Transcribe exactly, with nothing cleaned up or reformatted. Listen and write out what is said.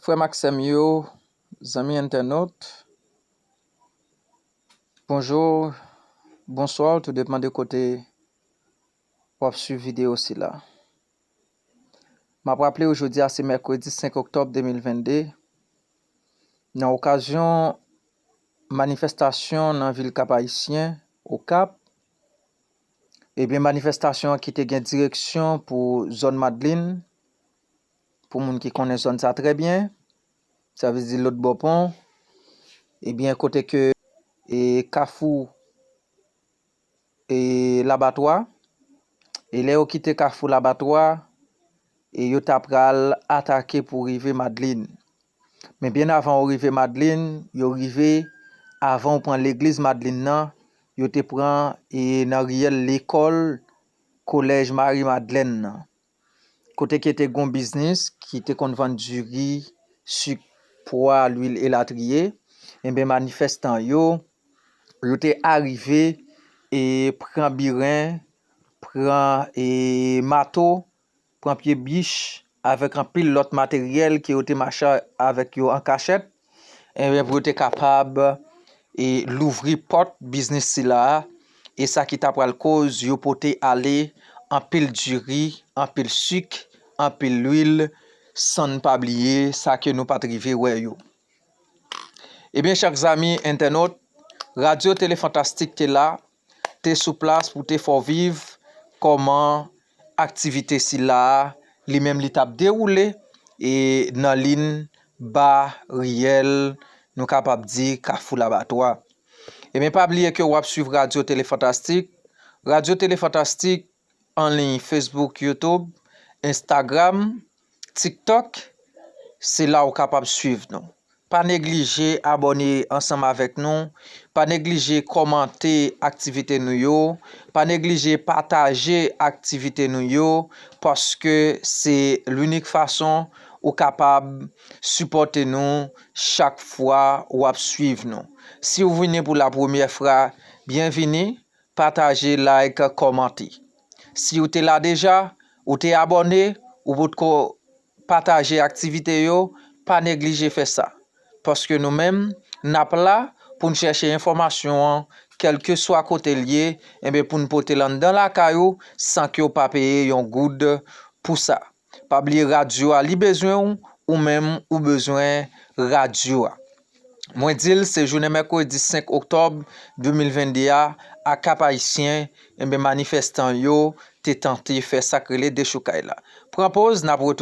Frè m ak sè m yo, zanmi entènot, bonjou, bonswa, tou depann de kote w ap swiv videyo sila. M ap raple w, jodi a se mèkredi senk oktòb de mil vennde, nan okazyon manifestasyon nan vil Kap Ayisyen, Okap, ebyen, manifestasyon an ki te gen direksyon pou zòn Madlin, pou moun ki konnen zòn sa trè byen, sa vle di lòt bò pon, ebyen, kote ke, e, kafou, e, Labatwa, e lè yo kite kafou Labatwa, e yo ta pral atake pou rive Madlin. Men byen avan yo rive Madlin, yo rive, avan yo pran legliz Madlin nan, yo te pran, e, nan riyèl lekòl kolèj Mari Madlèn nan. Kote ke te gon biznis ki te konn vann diri, sik, pwa, lwil, elatriye, enben, manifestan yo, yo te arive, e, pran biren, pran, e, mato, pran pye bich, avèk anpil lòt materyèl ke yo te mache avèk yo an kachèt, enben, pou yo te kapab, e, louvri pòt biznis sila a, e sa ki ta pral koz yo pote ale anpil diri, anpil sik, anpil lwil, san n pa bliye sa ke nou pa t rive wè yo. Ebyen, chak zanmi entènot, Radyo Tele Fantastik te la, te sou plas pou te fè w viv kòman aktivite sila a, li menm li t ap dewoule, e nan liy ba riyèl, nou kapab di, Kafou Labatwa. Ebyen, pa bliye ke w ap swiv Radyo Tele Fantastik. Radyo Tele Fantastik an liy Facebook, YouTube, Instagram, TikTok, se la ou kapab swiv nou. Pa neglije abòne ansanm avèk nou. Pa neglije kòmante aktivite nou yo. Pa neglije pataje aktivite nou yo, paske se linik fason ou kapab sipòte nou chak fwa w ap swiv nou. Si w vini pou la premyè fwa, byenvini, pataje, like, kòmante. Si w te la deja, ou te abòne, ou potko pataje aktivite yo, pa neglije fè sa. Paske nou menm, n ap la pou n chèche enfòmasyon an, kèlkeswa kote l ye, enben, pou n pote l anndan lakay ou san ke w pa peye yon goud pou sa. Pa bliye radyo a, li bezwen w, ou menm, ou bezwen radyo a. Mwen di l, se jounen mèkredi senk oktòb de mil vennde a, a Kap Ayisyen, enben, manifestan yo te tante fè sa k rele dechoukay la. Pran poz, n ap retounen.